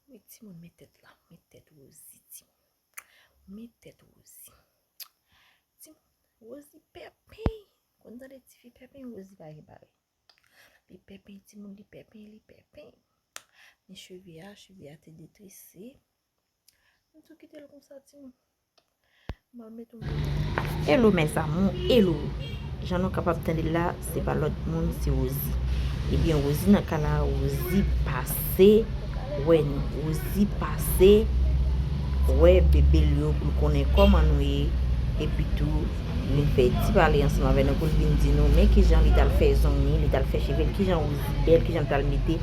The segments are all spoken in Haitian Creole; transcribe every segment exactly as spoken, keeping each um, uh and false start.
Wi, timoun, men tèt la, men tèt Rosie, timoun. Men tèt Rosie. Timoun, Rosie pèpeny. Konn tande tifi pèpeny, Rosie pa gen parèy. Li pèpeny, timoun, li pèpeny, li pèpeny. Men cheve a, cheve a te detrese. M tou kite l konsa, timoun. M al mete yon... Hello mes amours, hello. Jan nou kapab tande l la, se pa lòt moun, se Rosie. Ebyen, Rosie nan ka la, Rosie pase wè nou. Rosie pase wè bebe l yo pou l konnen kòman nou ye. Epi tou, vin fè ti pale ansanm avè nou pou l vin di nou men kijan li t al fè zong li, li t al fè cheve l, kijan Rosie bèl, kijan l t al mete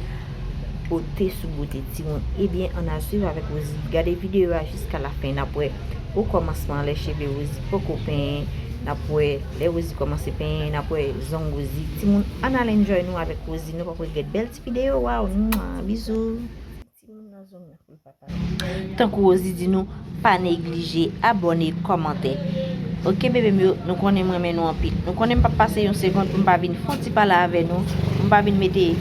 bote sou bote timoun. Ebyen, ann al swiv avèk Rosie. Gade videyo a jiska lafen, n ap wè o kòmansman lè cheve Rosie poko penyen, n ap wè lè Rosie kòmanse penyen, n ap wè zong Rosie. Timoun, ann al enjoy nou avèk Rosie, nou p ap regrèt bèl ti videyo. Waw, mwa, bizou. Timoun nan zong nan pou l pa pale. Tankou Rosie di nou, pa neglije abòne, kòmante. Oke, bebe m yo, nou konnen m renmen nou anpil. Nou konnen m p ap pase yon segonn pou m pa vin fè yon ti pale avè nou, pou m pa vin mete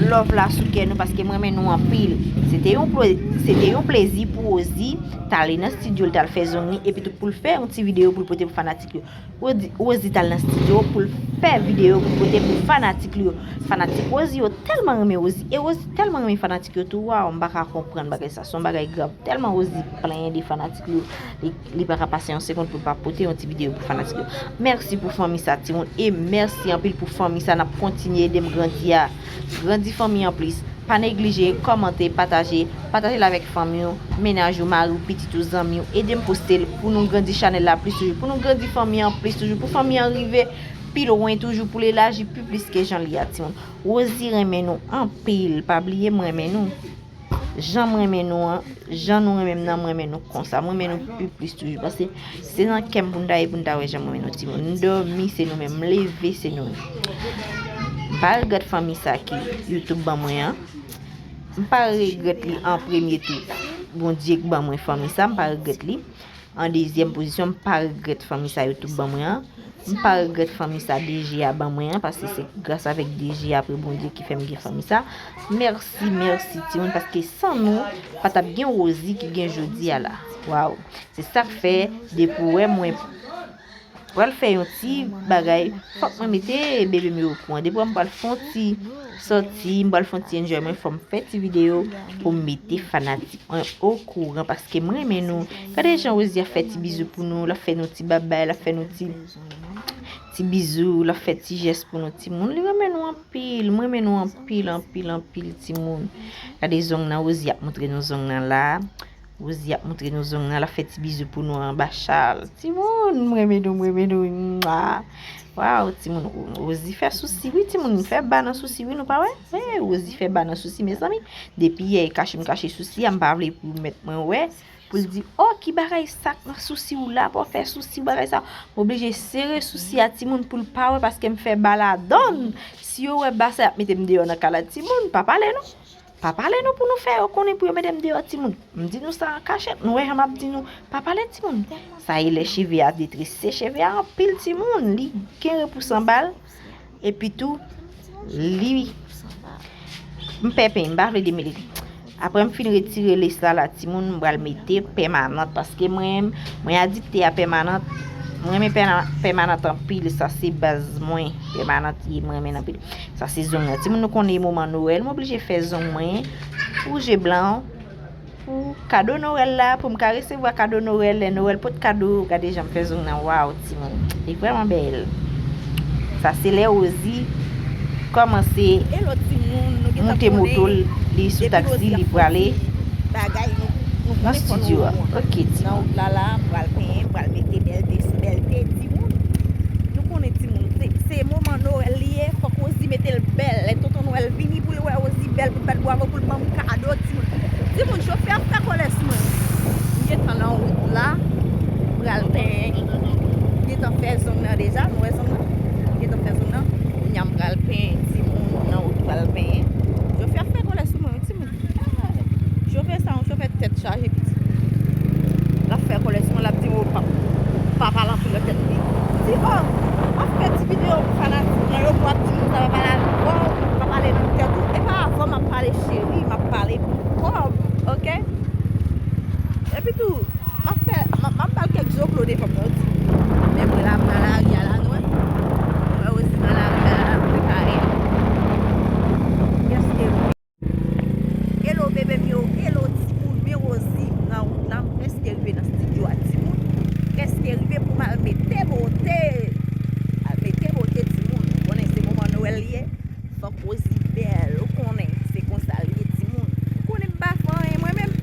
love la sou kè nou, paske m renmen nou anpil. Se te yon ple-, se te yon plezi pou Rosie t ale nan estidyo, l t al fè zong li, epi tou pou l fè yon ti videyo pou l pote pou fanatik yo. Rosie, Rosie t al nan estidyo pou l fè videyo pou l pote pou fanatik li yo. Fanatik Rosie yo tèlman renmen Rosie, e Rosie tèlman renmen fanatik yo tou. Waw, m pa ka konprann bagay sa, se yon bagay grav. Tèlman Rosie plenyen de fanatik li yo, li, li pa ka pase yon segonn pou l pa pote yon ti videyo pou fanatik yo. Mèsi pou fanmi sa, timoun, e mèsi anpil pou fanmi sa, n ap kontinye ede m grandi a. Grandi fanmi an plis. Pa neglije, kòmante, pataje, pataje l avèk fanmi w, mennaj ou, mari w, pitit ou, zanmi w, ede m poste l pou nou grandi chanèl la plis toujou, pou nou grandi fanmi an plis toujou, pou fanmi an rive pi lwen toujou, pou l elaji pi plis ke jan l ye a, timoun. Rosie renmen nou anpil, pa bliye m renmen nou. Jan m renmen nou an, jan nou renmen m nan, m renmen nou konsa. M renmen nou pi plis toujou, paske se nan kè m pou n ta ye, pou n ta wè jan m renmen nou, timoun. M dòmi, se nou menm. M leve, se nou menm. M pa regrèt fanmi sa ke YouTube ban mwen an. M pa regrèt li an premye tou. Bondye k ban mwen fanmi sa, m pa regrèt li. An dezyèm pozisyon, m pa regrèt fanmi sa YouTube ban mwen an. M pa regrèt fanmi sa DG a ban mwen an, paske se gras avèk DG a apre Bondye ki fè m gen fanmi sa. Mèsi, mèsi, timoun, paske san nou, pa t ap gen Rosie ki gen jodi a la. Waw. Se sa k fè, depi w wè mwen pral fè yon ti bagay, fòk mwen mete bebe m yo okouran. Depi w wè m pral fè yon ti sòti, m pral fè yon ti enjoy, mwen fò m fè ti videyo pou m mete fanatik mwen okouran, paske m renmen nou. Gade jan Rosie ap fè ti bizou pou nou, l ap fè nou ti babay, l ap fè nou ti, ti bizou, l ap fè ti jès pou nou, timoun. Li renmen nou anpil, m renmen nou anpil, anpil, anpil, timoun. Gade zong nan, Rosie ap montre nou zong nan la. Rosie ap montre nou zong nan, l ap fè ti bizou pou nou anba chal. Timoun, m renmen nou, m renmen nou. Mwa. Waw, timoun, Rosie fè sousi, wi, timoun, fè ba nan sousi, wi, nou pa wè? Wi, Rosie fè ba nan sousi, mezanmi. Depi yè, e kache m kache sousi a, m pa vle pou mèt mwen wè, pou l di, "O, ki bagay sa k nan sousi w la, pa w fè sousi w, bagay sa." M oblije sere sousi a, timoun, pou l pa wè, paske m fè ba ladann. Si yo wè ba sa, y ap mete m deyò nan kay la, timoun, pa pale non. Pa pale non pou nou fè yo konnen pou yo mete m deyò, timoun. M di nou sa an kachèt, nou wè jan m ap di nou, pa pale, timoun. Sa e lè cheve a detrese, cheve a anpil, timoun, li gen repous anba l. Epi tou, li, m pè peny, m pa vle demele li. Apre m fin retire lès la, la, timoun, m pral mete pèmanant, paske mwen, mwen adikte a pèmanant. Mwen renmen pèna-, pèmanant anpil, sa se baz mwen. Pèmanant ye, mwen renmen l anpil. Sa se zong nan. Timoun, nou konnen moman Nwèl, m oblije fè zong mwen, wouje blan, pou kado Nwèl la, pou m ka resevwa kado Nwèl, lè Nwèl pot kado. Gade jan m fè zong nan, waw, timoun. Li vrèman bèl. Sa se lè Rosie kòmanse moute moto l, li sou taksi, li prale nan estidyo a. Oke, timoun. Nan wout la, la, m pral penyen, m pral mete bèlte sou bèlte, timoun. Nou konnen, timoun, se, se moman Nwèl li ye, fòk Rosie mete l bèl. Lè tonton Nwèl vini pou l wè Rosie bèl, pou l bat bwavo, pou l ban m kado, timoun. Timoun, chofè ap fè kòlè sou mwen. M gentan nan wout la, m pral penyen. M gentan fè zong nan deja, nou wè zong nan? M gentan fè zong nan. Kounye a m pral penyen, timoun, m nan wout pral penyen. Chofè ap fè kòlè sou mwen, wi, timoun. Chofè sa, yon chofè tèt chaje, piti. L ap fè kòlè sou mwen, l ap di, "O, pa, pa pale anpil nan tèt li." M di, "O, m ap fè ti videyo pou fanatik mwen yo, pou w ap di moun sa pa pale, o, pa pale nan tèt ou." E pa avè w m ap pale, cheri. Kòb, oke? Epi tou, m ap fè, m ap, m ap ba l kèk zoklo devan m nan, di. Men mwen la, m nan lari a la, nou wè. Mwen osi nan lari a la, m prepare. Kèske Hello, bebe m yo. Hello, timoun. Men Rosie nan wout la. M prèske rive nan estidyo a, timoun. Prèske rive pou m al mete bote. Al mete bote, timoun. Ou konnen se moman Nwèl li ye. Fòk Rosie bèl. Ou konnen se konsa l ye, timoun. Ou konnen m pa fè anyen mwen menm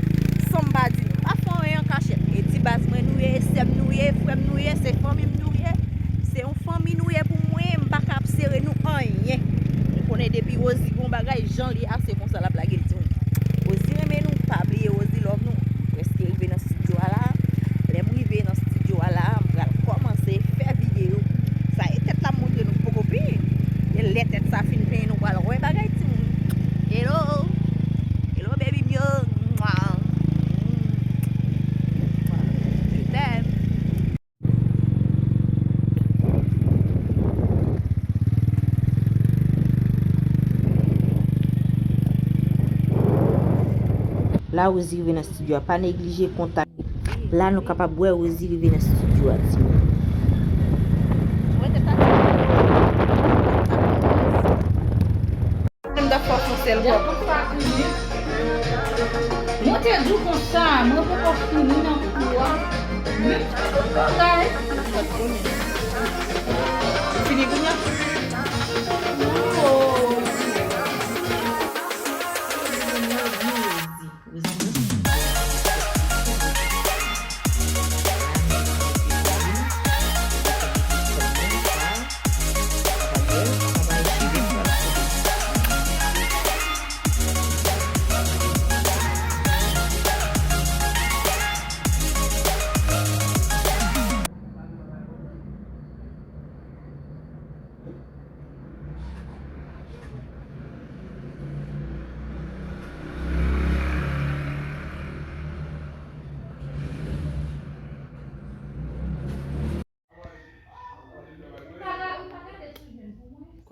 san m pa di nou. M pa fè anyen an kachèt. E ti baz mwen nou ye, e sè m nou ye, e frè m nou ye, se fanmi m nou ye. Se yon fanmi nou ye pou mwen, m pa ka ap sere nou anyen. Nou konnen depi Rosie gon bagay, jan li a, se konsa l ap lage l, timoun. Rosie renmen nou, pa bliye Rosie love nou. M prèske rive nan estidyo a la. Lè m rive nan estidyo a la, m pral kòmanse fè videyo. Sa e tèt la m montre nou poko penyen. E lè tèt sa fin penyen, nou pral wè bagay, timoun. Hello. Hello, baby m yo. Mwa. Je t'aime. La Rosie rive nan estidyo a, pa neglije kontak. La nou kapab wè Rosie rive nan estidyo a, timoun. Mwen te ta Mwen ta fè w fon sèl kòb. Mwen te di w konsa, mwen poko fini nan kou a. Men tout bagay. Ou fini kounye a? Oh.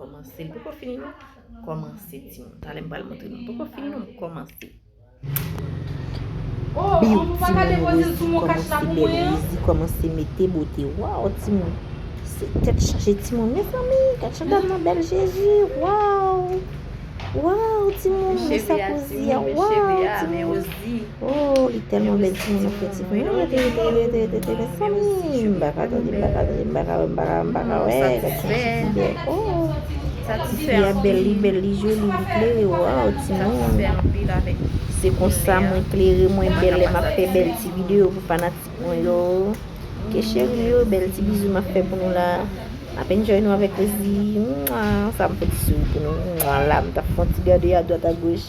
Kòmanse, m poko fini non. Kòmanse, timoun. Talè m pral montre nou. M poko fini non, m kòmanse. Biw, timoun, Rosie kòmanse bèl, Rosie kòmanse mete bote. Waw, timoun. Se tèt chaje, timoun. Mezanmi, gad jan dam nan bèl, Jezi. Waw. Waw, timoun, men sa Rosie a. Waw, timoun. Oh, li tèlman bèl, timoun, nan fè ti fon. Rete, rete, rete, rete, rete, mezanmi. M pa ka tande, m pa ka tande, m pa ka wè, m pa ka, m pa ka wè. Gad jan ti fi bèl. Oh. Ti fi a bèl, li bèl, li joli, li klere. Waw, timoun. Se konsa mwen klere, mwen bèl lè m ap fè bèl ti videyo pou fanatik mwen yo. Ke cheri m yo, bèl ti bizou m ap fè pou nou la. M ap enjoy nou avèk Rosie. Mwa, sa m fè ti souri pou nou. Mwa, la m t ap fè yon ti gade adwat agoch.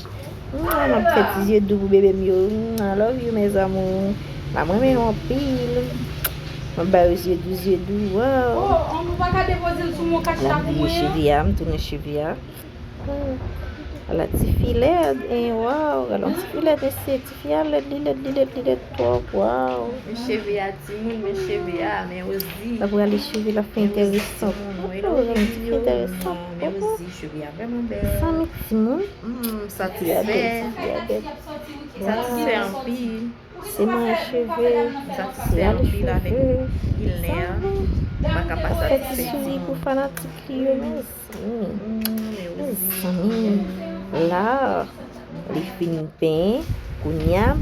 Mwa, m ap fè ti zye dou pou bebe m yo. Mwa, love you, mes amours. La m renmen nou anpil. M ap ba yo zye dou, zye dou. Waw. L ap vire cheve a, m tounen cheve a. Hmm. Ala tifi lèd, en, waw, gade yon tifi lèd, mesye, tifi a lèd, li lèd, li lèd, li lèd twòp, waw. Men cheve a, timoun, men cheve a, men Rosie. L ap rale cheve, l ap fè enteresan. Timoun, oh, gade yon tifi enteresan. Men Rosie, cheve a vrèman bèl. Sa, men timoun. Hmm, m satisfè. Tifi a bèl, tifi a bèl. M satisfè anpil. Se manyen cheve, se rale cheve, sa vre. Fè ti souri pou fanatik li yo, mezanmi. Mezanmi, la, li fin penyen, kounye a,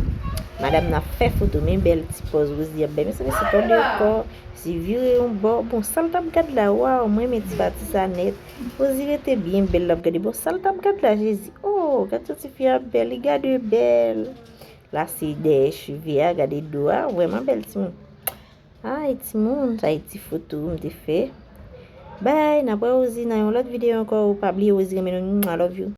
madanm nan ap fè foto, men bèl ti pòz Rosie ap bay. Mezanmi, se tò de kò, se vire yon bò. Bon, sa l t ap gad la, waw, mwen renmen ti pati sa nèt. Rosie rete byen bèl, l ap gade. Bon, sa l t ap gad la, Jezi. Oh, gad sa tifi a bèl, li gade bèl. La se dèyè cheve a, gade do a, vrèman bèl timoun. Ay, timoun, sa e ti foto m te fè. Bye, n ap wè Rosie nan yon lòt videyo ankò. Pa bliye Rosie renmen nou, I love you.